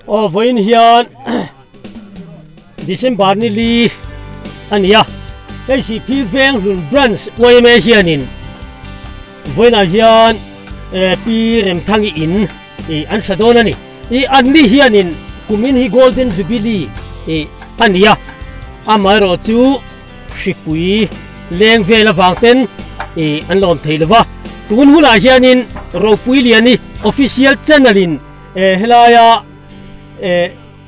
Aw vawiin hian December ni li a ni a, hei Sihphir Venghlun Branch yma hianin vawiinah hian Pi Remthangi in an sa dawn a ni. An ni hianin kumin hi Golden Jubilee a ni a, amaherawh chu hripui leng vel avang ten an lawm thei lo va, tun hunah hianin Ropuiliani official channel in helaia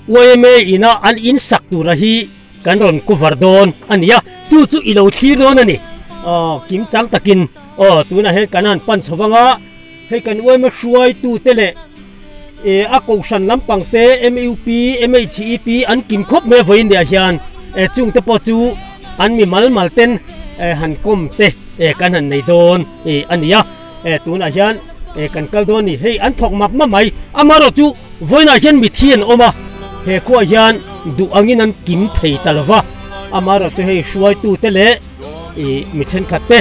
yma ina an in sak tura hi kan rawn cover dawn a ni a, chu chu i lo thlir dawn a ni. Aw kim chang takin aw tunah hian kan han pan chho vang a, hei kan yma hruaitute leh a kohhran lampang te MUP, MHEP an kim khawp mai a vawiin leh ah hian chungte pawh chu an mi mal mal ten han kawm te kan han nei dawn a ni a, tunah hian kan kal dawn a ni. Hei an thawk map map mai, amaherawh chu vawiinah hian mithi an awm a, he khuaah hian duh angin an kim thei ta lo va, amaherawh chu hei hruaitute leh mi thenkhat te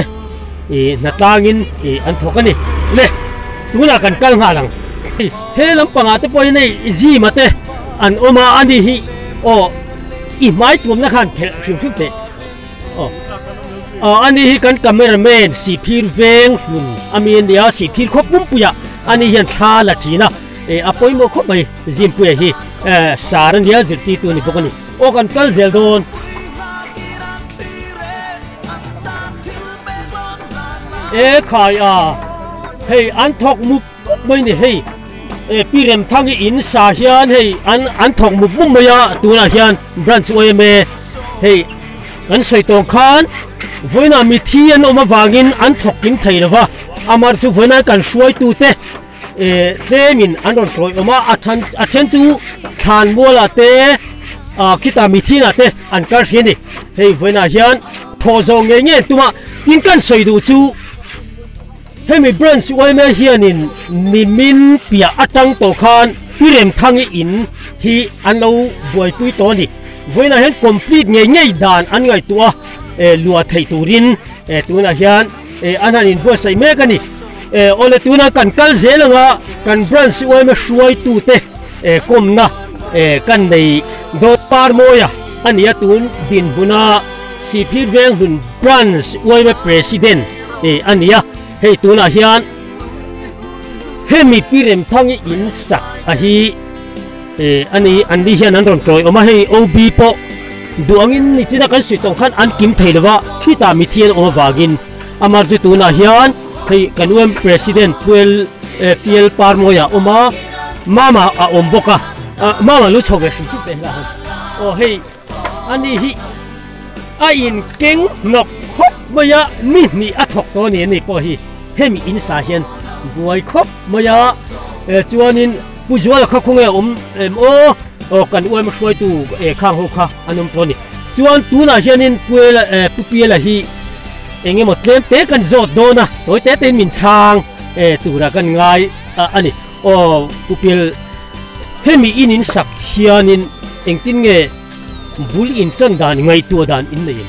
hnatlangin an thawk a ni. Le tunah kan kal nghal ang. He lampangah te pawh hian hei zima te an awm a, ani hi aw i hmai tuamna khan phelh hrim hrim teh. Aw aw ani hi kan cameraman Sihphir veng hlun ami a nia, Sihphir khaw pumpuiah ani hian thla la thin a, a pawimawh khawp mai Zimpuia hi sar a nia zirtirtu a ni bawk a ni. Aw kan kal zel dawn. E khai a, hei an thawk mup mup mai ni hei e pi Remthangi in sa hian hei an an thawk mup mup mai a tunah hian branch yma hei kan sawi tawng khan vawiinah mithi an awm avangin an thawk kim thei lova amar chu vawiinah kan hruaitute e tlemin an rawn tawih awm a a then a then chu thlan mualah te ah khitah mithinah te an kal hri a ni hei vawiinah hian thawh zawh ngei ngei an tum a tin kan sawi duh chu hemi branch yma hianin nimin piah atang tawh khan Pi Remthangi in hi an lo buaipui tawh a ni vawiinah hian complete ngei ngei dan an ngaihtuah a e luah theih turin e tunah hian e an han inbuatsaih mek a ni. E awle tuna kan kal zel anga kan branch yma hruaitute e kawmna e kan nei dawn Parmawia a ni a tun dinhmuna Sihphir Venghlun branch yma president e a ni a hei tunah hian hemi Pi Remthangi in sak a hi e a ni an ni hian an rawn tawi awm a hei OB pawh duh angin nichina kan suih tawng khan an kim thei lova khitah mithi an awm avangin Amar chu tunah hian hei kan UM President Puel PL Parmawia a awm a, Mama a awm bawk a, Mama lu chho ve hrim hrim teh hla han. Aw hei ani hi a in keng hnawk khawp mai a, ni hnih a thawk tawh a ni ani pawh hi hemi in sa hian buai khawp mai a, chuanin Pu Zuala kha khawnge a awm em aw, aw kan UM hruaitu khang ho kha an awm tawh a ni. Chuan tunah hianin Puela Pu Piela hi eng emaw tlem te kan zawt dawn a, tawi te tein min chhang tura kan ngai a ni. Aw Pu Piel, hemi in in sak hianin engtin nge bul in tan dan ngaihtuah dan in nei em?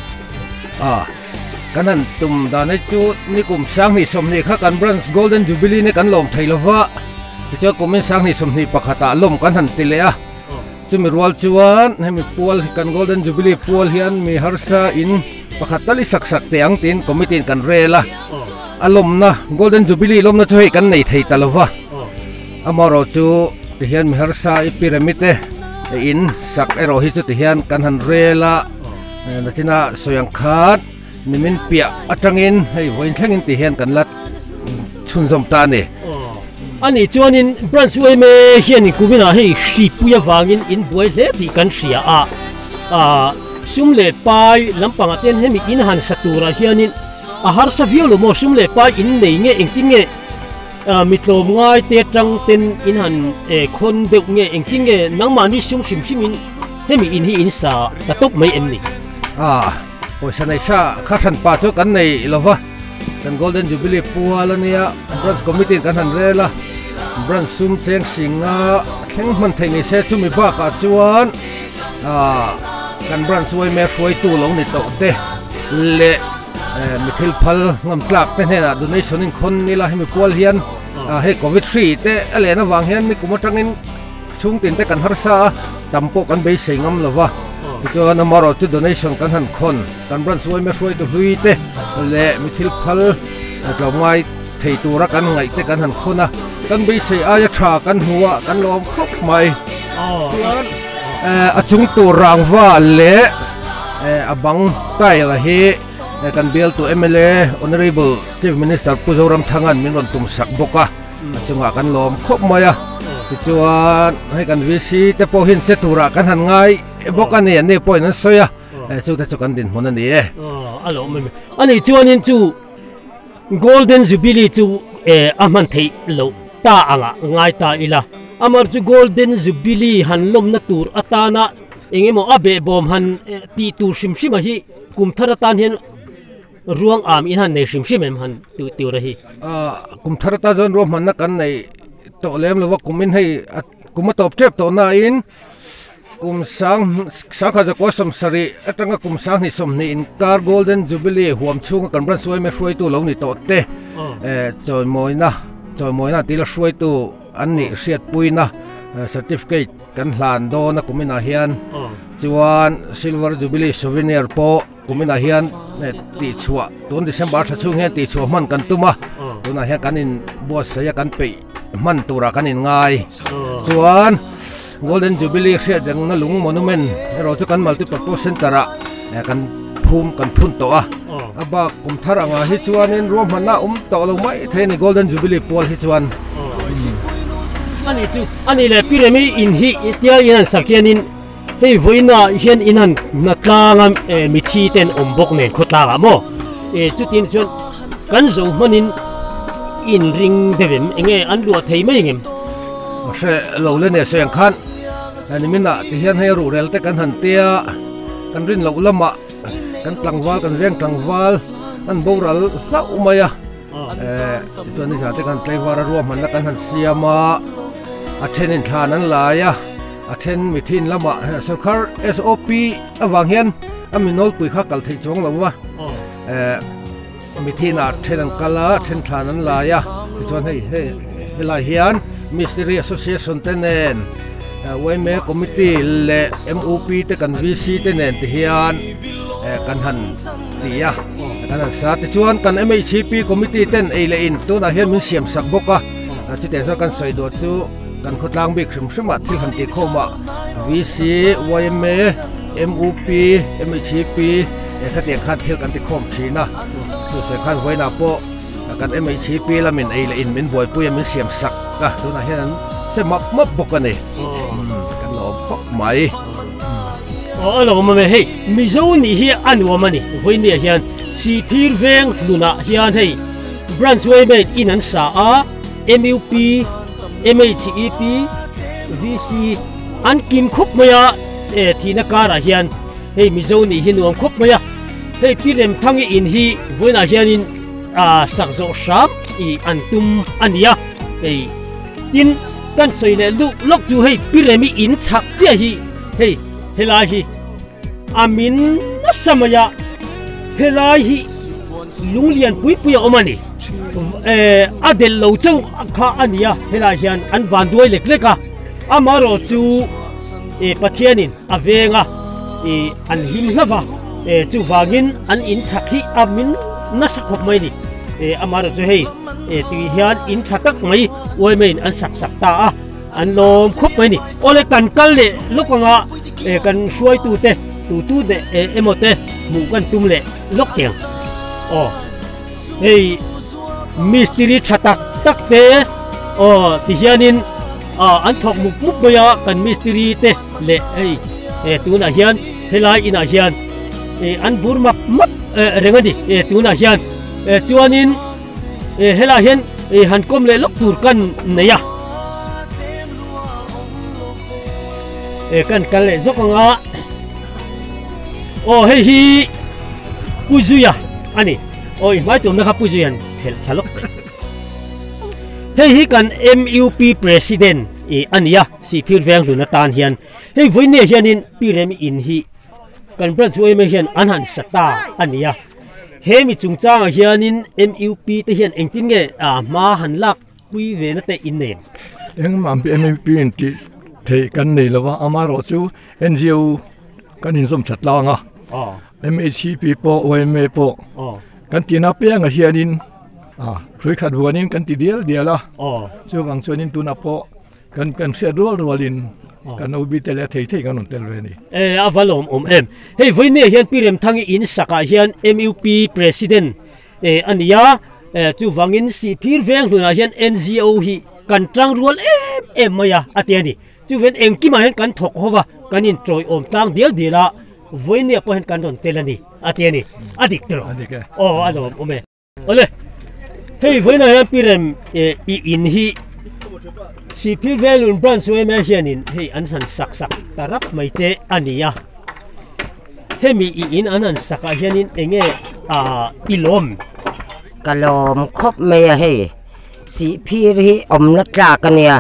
A, kan han tum dan hi chu nikum sanghnih sawmhnih kha kan branch Golden Jubilee ne kan lawm thei lova, tichuan kumin sanghnih sawmhnih pakhatah lawm kan han ti leh a. Chumi rual chuan hemi pual hi kan Golden Jubilee pual hian mi harsa in pakhat tal i sak sak teh ang tiin committee in kan rel a, a lawmna Golden Jubilee lawmna chu hei kan nei thei ta lo va, amaherawh chu tihian mi harsa i pyramid te in sak erawh hi chu tihian kan han rel a, nachina sawi ang khan nimin piah atangin hei vawiin thlengin tihian kan la chhunzawm ta a ni. A nih chuanin branch yma hianin kuminah hei hripui avangin in buai hle tih kan hria a, ah sum leh pai lampangah te hian hemi in han sa turah hianin a harsa viau lo maw sum leh pai in nei nge engtin nge ah mi tlawm ngai te atang ten in han eh khawn deuh nge engtin nge nangmahni sum hrim hrimin hemi in hi in sa ta tawp mai em ni? Ah pawisa nei sa kha hran pa chu kan nei lo va. Kan Golden Jubilee pual a nia, Branch Committee in kan han rel a, Branch sum cheng singa thleng hman theih ni se chumi bakah chuan ah kan Branch yma hruaitu lo ni tawh te leh mi thil phal ngam tlak te hnenah donation in khawn ila hemi pual hian hei Covid hri te a len avang hian nikum atangin. chhungtin te kan harsa a, tam pawh kan beisei ngam lo va. Tichuan amarawh chu donation kan han khawn, kan branch yma hruaitu hlui te leh mi thil phal tlawmngai thei tura kan ngaih te kan han khawn a, kan beisei aia tha kan hmu a, kan lawm khawp mai. Chuan a chung tur rangva leh a bang tile hi kan bialtu mla Honourable Chief Minister Pu Zoramthanga'n min rawn tum sak bawk a, a chungah kan lawm khawp mai a. Tichuan hei kan VC te pawh hian che turah kan han ngai bawk a ni, an ni pawhin an sawi a, chute chu kan dinhmun a ni e. A lawm em? A nih chuanin chu Golden Jubilee chu a hman theih loh ta angah ngai ta ila, amar chu Golden Jubilee han lawmna tur atana eng emaw a behbawm han tih tur hrim hrim a hi kum thar atan hian ruang am in han nei hrim hrim em han tih tur a hi. Kum thar atan chuan ruahmanna kan nei tawh lem lo va, kum in hei kum a tawp tep tawh nain Kum sang sangkhat zakua sawmsarih atanga kum sanghnih sawmhnih inkar Golden Jubilee huam chhunga kan branch yma hruaitu lo ni tawh te chawimawina chawimawina tila hruaitu an nih hriatpuina certificate kan hlan dawn a kuminah hian chuan Silver Jubilee Souvenir pawh kuminah hian tihchhuah tun December thla chhung hian tihchhuah hman kan tum a tunah hian kan inbuatsaih a kan peih hman turah kan inngai chuan. Golden Jubilee hriat rengna lung monument erawh chu kan multipurpose center ah kan phum kan phun tawh a, a bak kum thar angah hi chuanin ruahmanna a awm tawh lo mai thei a ni Golden Jubilee pual hi chuan. Ani chu ani leh Pi Remi in hi tia in han sak hianin hei vawiinah hian in han hna tlanga mithi ten awm bawk nen khawtlangah maw chutin chuan kan zo hmanin in ring deuh em enge an luah thei mai engem? A hre lo le nia sawi ang khan nimin ah ti hian hei ruhrel te kan han tia kan rin loh lamah kan tlangval kan veng tlangval an boral hlauh mai a eh tichuan nizan te kan tlaivar a ruahmanna kan han siam a a thenin thlan an lai a a then mithin lamah sorkar SOP avang hian a mi nawlpui kha kal theih chuang lo va eh Mithinah then an kal a, then thlan an lai a, tichuan hei hei helai hian Mistiri Association te nen yma Committee leh MUP te kan VC te nen ti hian kan han ti a, kan han sa. Tichuan kan MHCP Committee ten ei leh in tunah hian min siam sak bawk a, chutiang chuan kan sawi duah chu kan khawtlang bik hrim hrim ah thil han tih khawm ah VC, yma, MUP, MHCP, He khatiang khan thil kan ti khawm thin a, chu sawi khan vawiinah pawh kan MHCP lamin ei leh in min buaipui a min siam sak a, tunah hian an se map map bawk a ni, kan la awm khawp mai. Aw a lo awm e, hei Mizo nih hi a nuam a ni, vawiinniah hian Sihphir veng hlunah hian hei Branch Waymaid in an sa a, MUP, MHEP, VC an kim khawp mai a, thihna karah hian. Hei Mizo nih hi nuam khawp mai a, hei Pi Remthangi in hi vawiinah hianin ah sak zawh hram ih an tum a ni a, hei tin kan sawi leh luh lawk chu hei Pi Remi in chhak chiah hi hei helai hi a min nasa mai a, helai hi lunglian pui pui a awm a ni, eh a delh lo chauh kha a ni a, helai hian an van duai lek lek a, amaherawh chu eh Pathianin. A veng a, ih an him hlauh a, eh chuvangin an in chhak hi a min nasa khawp mai a ni. Eh amaherawh chu hei eh tui hian in tha tak mai uaimaiin an sak sak ta a, an lawm khawp mai a ni. Awle kan kal leh lawk anga eh kan hruaitute tutu leh eh emaw te hmuh kan tum leh lawk teh ang. Aw hei mistiri tha tak tak te aw tihianin ah an thawk mup mup mai a kan mistiri te. Leh hei eh tunah hian helai inah hian eh an bur map map eh reng a ni eh tunah hian eh chuanin eh helaiah hian eh han kawm leh lawk tur kan nei a eh kan kal leh zawk ang a aw hei hi Pu Zuia a ni aw i hmai tumna kha Pu Zuia'n thelh thla lawk teh hei hi kan M_U_P president ih a ni a. Sihphir veng hlun atan hian hei vawinia hianin Pi Remi in hi kan branch yma hian an han sa ta a ni a, he mi chungchangah hianin MUP te hian engtin nge hma han lak pui ve na te in nei ang? Engmah MUP in tih theih kan nei lo a, amaherawhchu NGO kan inzawm that tlang a, MHCP pawh yma pawh kan tihna apiangah hianin hrui khat vuanin kan ti dial dial a, chuvang chuanin tunah pawh Kan kan hriat rual rualin kan OB te leh a thei thei kan rawn tel ve a ni. E, a va lawmawm em. Hei vawinia hian Pi Remthangi in sakah hian MUP President e a ni a, e chuvangin Sihphir veng hlunah hian NGO hi kan tang rual em em mai a, a ti a ni. Chuven engkimah hian kan thawk ho va, kan intawiawm tlang dial dial a, vawinia pawh hian kan rawn tel a ni, a ti a ni. A dik tawh. A dik e. Aw, a lawmawm e. Awle, hei vawiinah hian Pi Rem eh i in hi Sihphir Velun Branch yma hianin hei an han sak sak ta rap mai che a ni a. Hemi i in an han sakah hianin eng nge ah i lawm? Ka lawm khawp mai a hei, Sihphir hi awmna tlak a nia.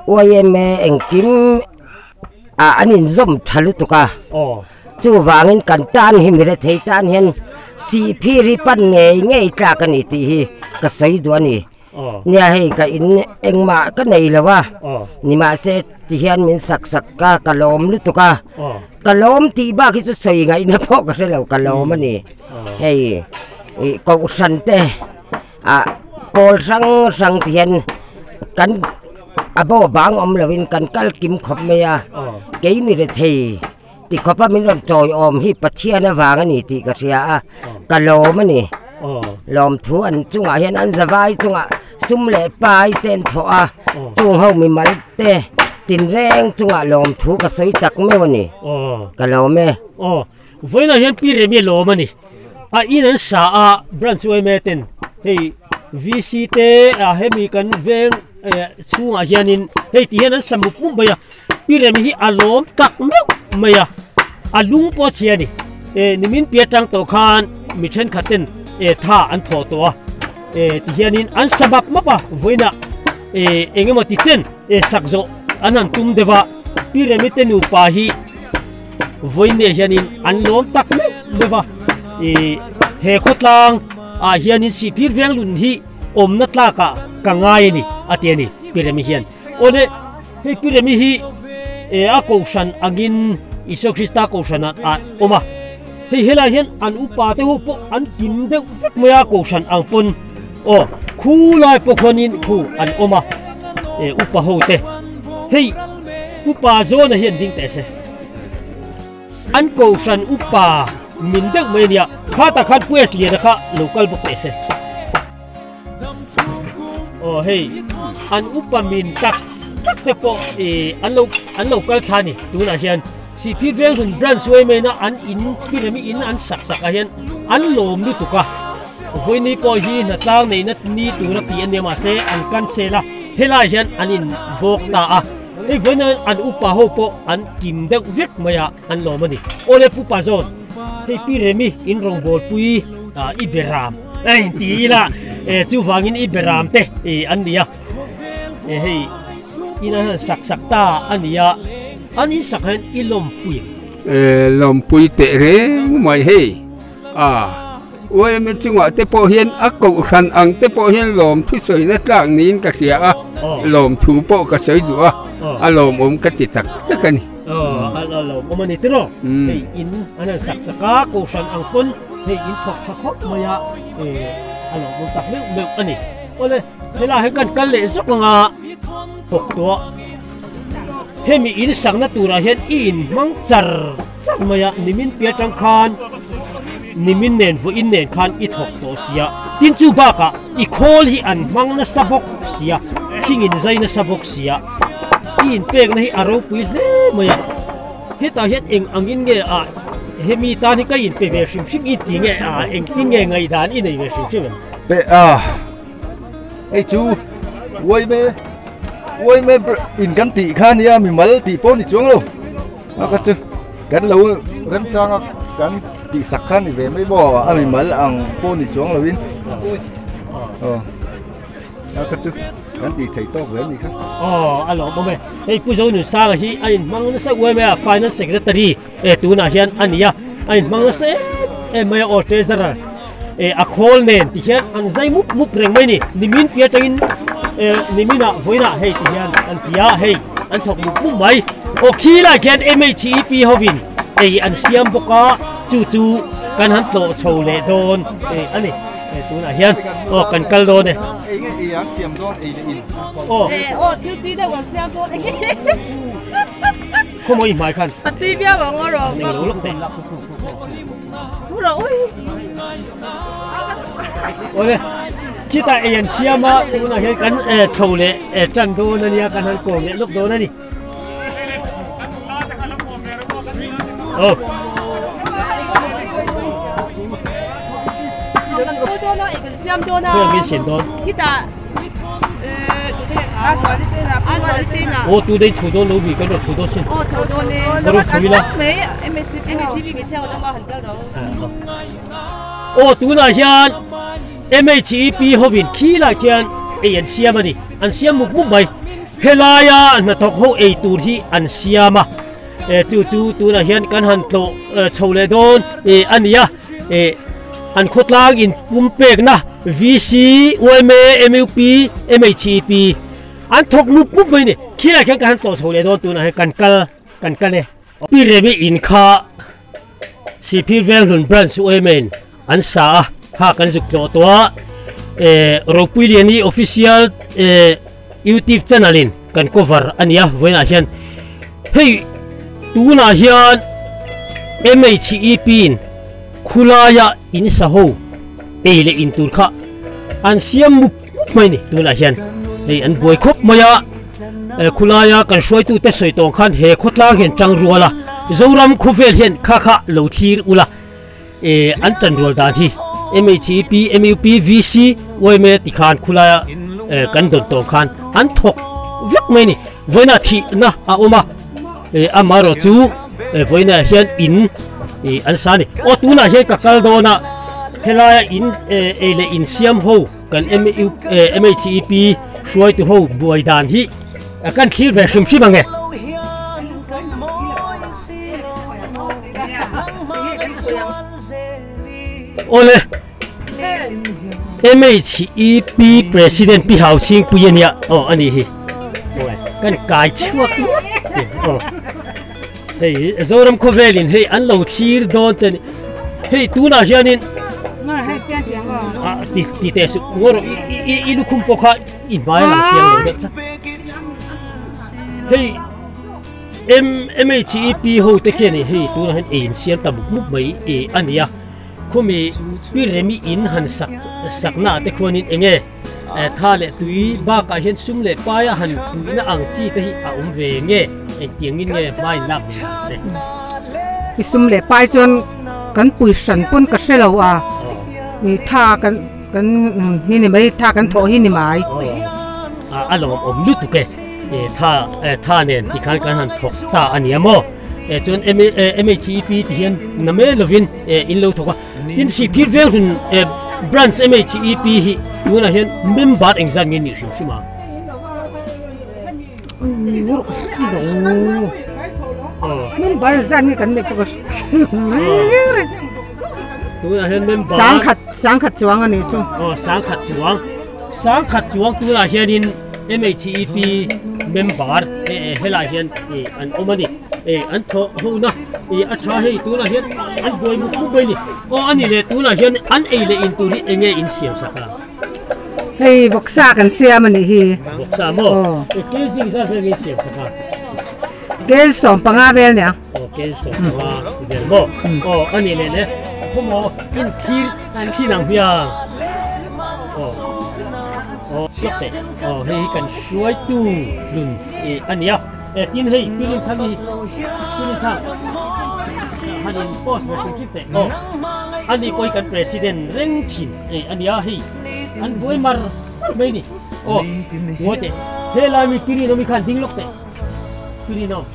Yma engkim ah an inzawm tha lutuk a, chuvangin kan tan hi mi rethei tan hian sihphir hi pan ngei ngei tlak a ni tih hi ka sawi duh a ni. Nia hei ka in engmah ka nei lo a, nimahse ti hian min sak sak a ka lawm lutuk a, ka lawm tih bak hi chu sawi ngaihna pawh ka hre lo ka lawm a ni. Hei ih kohhran te ah pawl hrang hrang ti hian kan. A bo bang awm lovin kan kal kim khawp mai a, kei mi rethei ti khawpa min rawn tawiawm hi Pathian avang a ni tih ka hria a, ka lawm a ni. Lawmthu an chungah hian an zavai chungah sum leh pai te an thawh a, chung ho mimal te tinreng chungah lawmthu ka sawi tak meuh a ni, ka lawm e. Aw, vawiinah hian Pi Remi a lawm a ni. A in an sa a, branch yma ten hei VC te ah hemi kan veng eh chhungah hianin hei ti hian an sa mup mup mai a, Pi Remi hi a lawm tak meuh mai a, a lung pawh a chhia a ni. Eh nimin pi atang tawh khan mi thenkhat ten eh tha an thawh tawh a, eh ti hianin an sa map map a, vawiinah eh eng emaw ti chen eh sak zawh an han tum deuh a, Pi Remi te nupa hi. Vawiinne hianin an lawm tak meuh meuh a, ih he khawtlang ah hianin Sihphir Venglun hi awmna tlakah ka ngai a ni a ti a ni Pi Remi hian. Awle hei Pi Remi hi eh a kohhran angin Isua Krista kohhran ah ah awm a, hei helai hian an upa te ho pawh an kim deuh vek mai a kohhran ang pawn aw khulai pawh khuanin khu an awm a eh upa ho te hei. Upa Zawna hian ding teh se. An kohhran upa min deuh mai a nia, khatah khan Pu Liana kha lo kal bawk teh se. Aw hei, an upa min tak tak te pawh ih an lo an lo kal thla a ni tunah hian Sihphir Venghlun Branch yma an in Piremi in an sak sak ah hian an lawm lutuk a. Vawiini pawh hi hnatlang neihna ni tura tih a nia mahse an cancel a, helai hian an in bawk ta a. Hei vawiin an upa ho pawh an kim deuh vek mai a, an lawm a ni. Awle Pu Pazawn, hei Pi Remi in rawngbawlpui i beram a inti ila, chuvangin i beram te an ni a, hei in an han sak sak ta a ni a, an in sak hian i lawmpui em? Lawmpui teh reng mai hei a. Uaime chungah te pawh hian a kohhran ang te pawh hian lawmthu sawina tlak niin ka hria a, lawmthu pawh ka sawi duh a, a lawmawm ka ti tak tak a ni. Aw, a lawmawm a ni tiraw? Hei in an han sak sak a, kohhran ang pawn hei in thawk tha khawp mai a, a lawmawm tak meuh meuh a ni. Awle, helaiah hian kan kal leh zawk ang a, thawk tawh. Hemi in sakna turah hian i inhmang char char mai a, nimin piah atang khan nimin nen vawiin nen khan i thawk tawh sia. Tin chu bakah i khawl hi an hmang nasa bawk sia, thing in zai nasa bawk sia, i inpekna hi a ropui hle mai a. Hetah hian eng angin nge ah hemi tan hi ka inpe ve hrim hrim i ti nge ah engtin nge ngaihdan i nei ve hrim hrim em? Pe a. Hei chu uaime uaime in kan tih kha nia mimal tih pawh ni chuang lo a kha chu kan lo remchang a kan tih sak kha ni ve mai maw a mimal ang pawh ni chuang lo in aw a kha chu kan tih theih tawk ve ni kha. Aw a lawm awm e hei Pu Zonunsanga hi a inhmang nasa uaime a finance secretary e tunah hian a ni a a inhmang nasa em em mai a aw treasurer e a khawl nen ti hian an zai mup mup reng mai a ni nimin pi atangin e niminah vawiinah hei ti hian an ti a hei. An thawk mup mup mai. Aw khi lai khian MHEP hovin ei an siam bawk a, chu chu kan han tlawh chho leh dawn a ni. Tunah hian aw kan kal dawn e. Aw. Aw thil tui deuh an siam dawn e. Khaw maw i hmai khan. A tui viau ang aw rawh. Eng lo lawk teh. Rawh ui. Awle khitah ei an siam a tunah hian kan chho leh tan dawn a nia kan han kawm leh lawk dawn a ni. Aw. Kan kal dawn a ei kan siam dawn a. Khawi min siam dawn? Khitah Aw tu dei chho dawn lo mi kan rawn chho dawn sin. Aw chho dawn e. Ka rawn chho ila. Aw tunah hian MHEP hovin khi lai khian ei an siam a ni. An siam mup mup mai. Helaia hnathawk ho ei tur hi an siam a. Chu chu tunah hian kan han tlawh chho leh dawn a ni a. An khawtlang in pum pekna VC, yma, MUP, MHEP an thawk mup mup mai a ni. Khilai khian kan han tlawh chho leh dawn tunah hian kan kal kan kal e. Pi Remi in kha Sihphir Venghlun Branch yma in an sa a, kha kan zuk tlawh tawh a. Ropuiliani Official YouTube channel in kan cover a nia vawiinah hian hei tunah hian MHEP in khulaia in sa ho ei leh in tur kha an siam mup mup mai ni tunah hian hei an buai khawp mai a khulaia kan hruaitu te sawi tawng khan he khawtlang hian tang rual a Zoram khawvel hian kha kha lo thlir ula an tan rual dan hi MHEP, MUP, VC, yma ti khan khulaia kan dawn tawng khan an thawk vek mai ni vawiina thihna a awm a amaherawh chu vawiina hian in an sa a ni aw tunah hian ka kal dawn a helaia in ei leh in siam ho kan MHEP hruaitu ho buai dan hi kan thlir ve hrim hrim ang e. Awle MHEP President Pi Hau Chhing Pui a nia aw a nih hi kan kai chhuak aw hei Zoram khawvelin hei an lo thlir dawn che ni hei tunah hianin ti ti teh suh ngaw rawh i i lukhum pawh kha i hmai a lang chiang lo deuh tlat hei. MHEP ho te khian hei tunah hian ei in siam ta mup mup mai a ni a, khumi pi remi in han sak sakna ah te khuanin eng nge tha leh tui bakah hian sum leh paia han puihna ang chi te hi a awm ve nge engtiangin nge hma in lak ve ang te. I sum leh pai chuan kan pui hran pawn ka hre lo a, tha kan kan hi ni mai tha kan thawh hi ni mai. A lawmawm lutuk e. Tha tha nen tikhan kan han thawk ta a nia maw? Chuan MHEP ti hian na mai lovin in lo thawk a, tin Sihphir Venghlun branch MHEP hi tunah hian member engzat nge nih hrim hrim a? Member zat nge kan neih pawh ka hre Tunah hian member sangkhat sangkhat chuang a nih chu. Aw sangkhat chuang sangkhat chuang tunah hianin MHEP member helai hian an awm a ni. An thawh hona a tha hei tunah hian an buai mup mup mai a ni. Aw a ni le tunah hian an ei leh in tur hi eng nge in siam sak a? Hei vawksa kan siam a nih hi. Vawksa maw? Kel zing zat vel nge in siam sak a? Kel 15 vel nia. Aw kel 15 vel maw? Aw a ni le le khaw maw in thlir chhin ang hmiang. Aw. Aw lawk teh aw hei hi kan hruaitu hlun ih a ni a e tin hei pirin thang hi pirin thang han in post ve hrim hrim teh aw a ni pawh hi kan president reng thin ih a ni a hei an buai mar mar mai a ni aw ngawi teh helai mi pirin awm hi khan ding lawk teh pirin awm.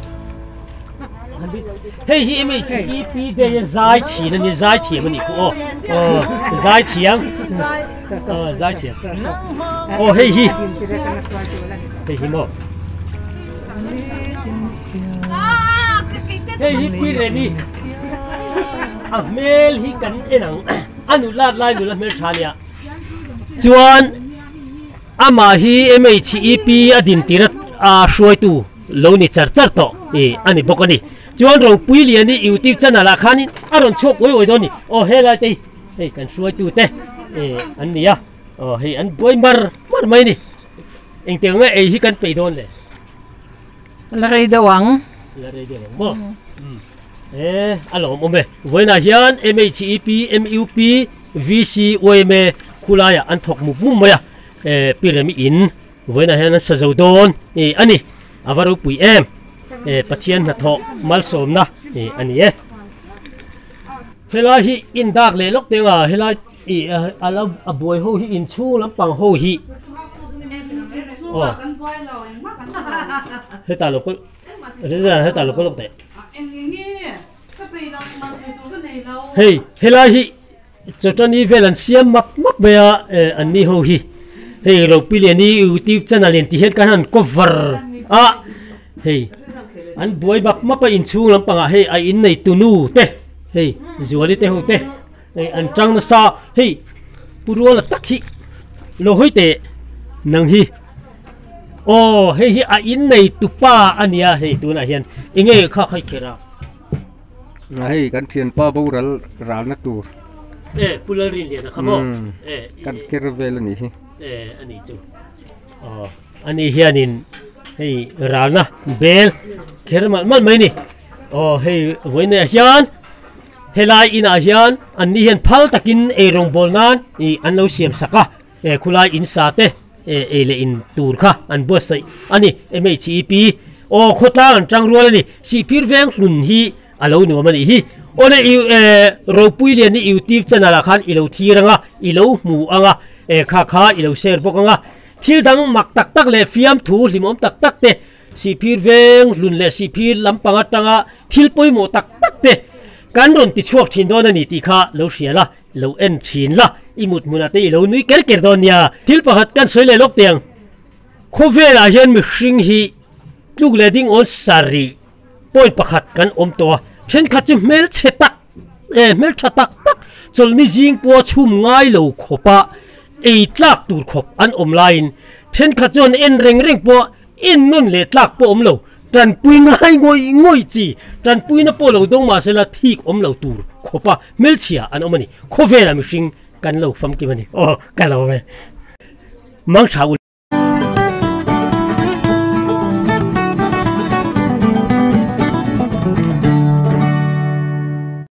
Hei hi MHEP day a zai thin a ni, zai thiam a nih khu aw. Aw, zai thiam. Aw, zai thiam. Aw, hei hi. Hei hi maw. Hei hi pi Remi. A hmel hi kan en ang. A nula lai nula hmel tha nia. Chuan amah hi MHEP a din tir a hruaitu. lo ni char char tawh i a ni bawk a ni. Chuan Ropui Liani YouTube channel ah khanin a rawn chhuak uai uai dawn a ni. Aw helai te hi hei kan hruaitu te an ni a, aw hei an buai mar mar mai a ni. Engtiang nge ei hi kan peih dawn le? La rei deuh ang. La rei deuh ang maw? E a lawmawm e. Vawiinah hian MHEP, MUP, VC, yma khulaiah an thawk mup mup mai a. E Pi Remi in vawiinah hian an sa zo dawn i a ni. A va ropui em. E Pathian hnathawh malsawmna i a ni e. Helai hi indak leh lawk teng a, helai i a lo a buai ho hi inchhung lampang ho hi. Aw. Hetah lo kal hetah lo kal lawk teh. Hei helai hi chawtani vel an siam map map mai a an ni ho hi hei Ropiliani youtube channel in ti hian kan han cover a hei an buai map map a inchhung lampangah hei a innei tunu te hei Zuali te ho te hei an tang nasa hei Pu Ruala tak hi lo hawi teh nang hi. Aw hei hi a in nei tu pa a nia hei tunah hian enge kha khai kher a. A hei kan thianpa boral ralna tur. E Pu Lalrinliana kha maw e kan ker vel a nih hi. E a nih chu aw a ni hianin hei ralna bel kher malh malh mai a ni aw hei vawiinah hian helai inah hian an ni hian phal takin eirawngbawl nan ih an lo siam sak a. He khulai in sa te ei leh in tur kha an buatsaih a ni. MHEP aw khawtlang an tang rual a ni. Sihphir veng hlun hi a lo nuam a nih hi. Awle i Ropui Lian i YouTube channel ah khan i lo thir ang a, i lo hmu ang a, kha kha i lo share bawk ang a. Thil dang mak tak tak leh fiamthu hlimawm tak tak te, Sihphir veng hlun leh Sihphir lampang atanga thil pawimawh tak tak te kan rawn ti chhuak thin dawn a ni tih kha lo hria la. Lo en thin la, i mut hmunah te i lo nui ker ker dawn nia. Thil pakhat kan sawi leh lawk teh ang, khawvelah hian mihring hi tluk leh ding awn sarih point pakhat kan awm tawh a, thenkhat chu hmelchhe tak eh hmeltha tak tak chawlhni zing pawha chhum ngai lo khawpa ei tlak tur khawp an awm laiin thenkhat chuan en reng reng pawha En nawn leh tlak pawh awm lo, tanpui ngai ngawih ngawih chi, tanpuina pawh lo dawng mahsela thik awm lo tur khawpa hmelchhia an awm a ni. Khawvelah mihring kan lo famkim a ni. Aw, ka lo awm e. Mangtha u.